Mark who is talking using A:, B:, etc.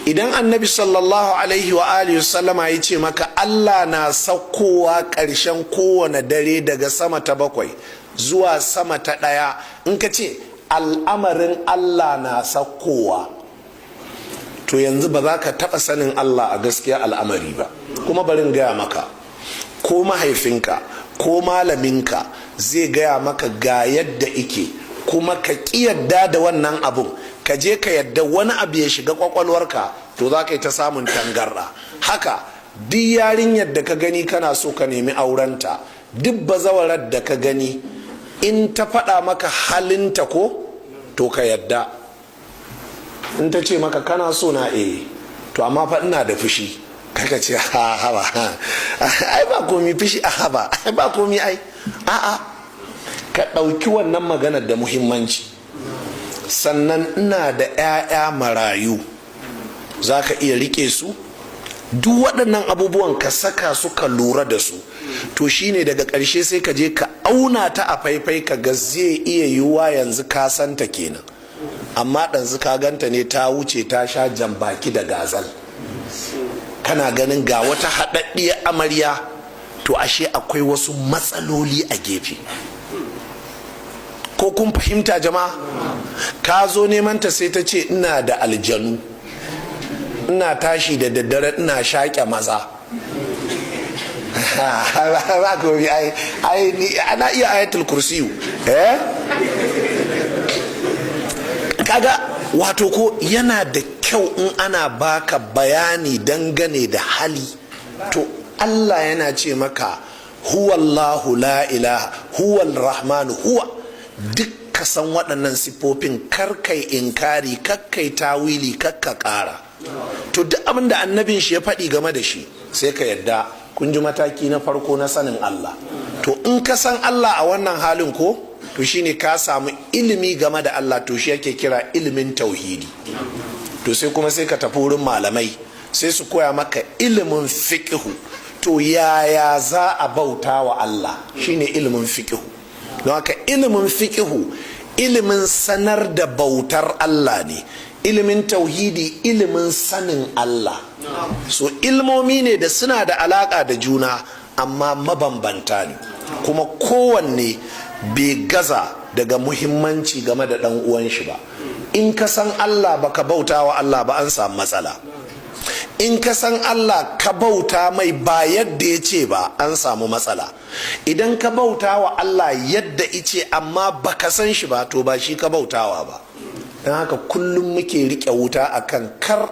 A: Idan Annabi sallallahu alaihi wa alihi sallama ya ce maka Allah na saukowa ƙarshen kowane dare daga sama ta bakwai zuwa sama ta ɗaya, in ka ce al'amarin Allah na saukowa, to yanzu ba za ka taɓa sanin Allah a gaskiya al'amari ba. Kuma barin gaya maka, ko mahaifinka ko malaminka zai gaya maka ga yadda ike, kuma ka ƙi yadda da wannan abun, ka je ka yadda wani abu ya shiga kwakwalwarka, to za ka yi ta samun tangarɗa. Haka duk yarinyar da ka gani kana so ka nemi aurenta, duk bazawarar da ka gani, in ta faɗa maka halinta ko, to ka yadda. In ta ce maka, "Kana so na?" "Eh." "To amma fa ina da fushi." Kaka ce, "Ha, haba, ai ba komi fushi." "A haba, ai ba komi ai." A'a, ka ɗauki wannan maganar da muhimmanci. Sannan, "Ina da 'ya'ya marayu, za ka iya rike su?" Duk waɗannan abubuwan ka saka su, ka lura da su. To shine daga ƙarshe sai ka je ka auna ta a faifai, ka ga zai iya yiwuwa yanzu ka santa kenan, amma ɗanzu ka ganta ne ta wuce, ta sha jambaki da gazal, kana ganin ga wata haɗaɗɗiyar amarya, to ashe akwai wasu matsaloli a gefe. Ko kun fahimta, jama'a? Ka zo neman ta, sai ta ce, "Ina da aljanu, ina tashi da daddare ina shaƙe maza." "Ba komi ai, ai ana iya ayatul kursiyu." Eh, kaga wato ko yana da kyau in ana baka bayani dangane da hali. To Allah yana ce maka, huwallahu la ilaha, huwal rahmanu, huwa duk ka san waɗannan siffofin, karkai inkari, kakkai tawili, kakka ƙara. To duk abin da annabin shi ya faɗi game da shi, sai ka yadda. Kun ji mataki na farko na sanin Allah. To in ka san Allah a wannan halin ko, to shine ka samu ilimi game da Allah, to shi yake kira ilimin tauhidi. To sai kuma sai ka tafi wurin malamai, sai su koya maka ilimin fiqhu. To yaya za a bauta wa Allah? Shine ilimin fiqhu. Don haka ilimin fiqhu ilimin sanar da bautar Allah ne, ilimin tauhidi ilimin sanin Allah. So ilmomi ne da suna da alaka da juna, amma mabambanta ne, kuma kowanne bai gaza daga muhimmanci game da ɗan uwan shi ba. In ka san Allah baka bauta wa Allah ba, an samu matsala. In ka san Allah ka bauta mai ba yadda ya ce ba, an samu matsala. Idan ka bauta wa Allah yadda ice amma baka san shi ba, to ba shi ka bautawa ba. Don haka kullum muke riƙe wuta akan kar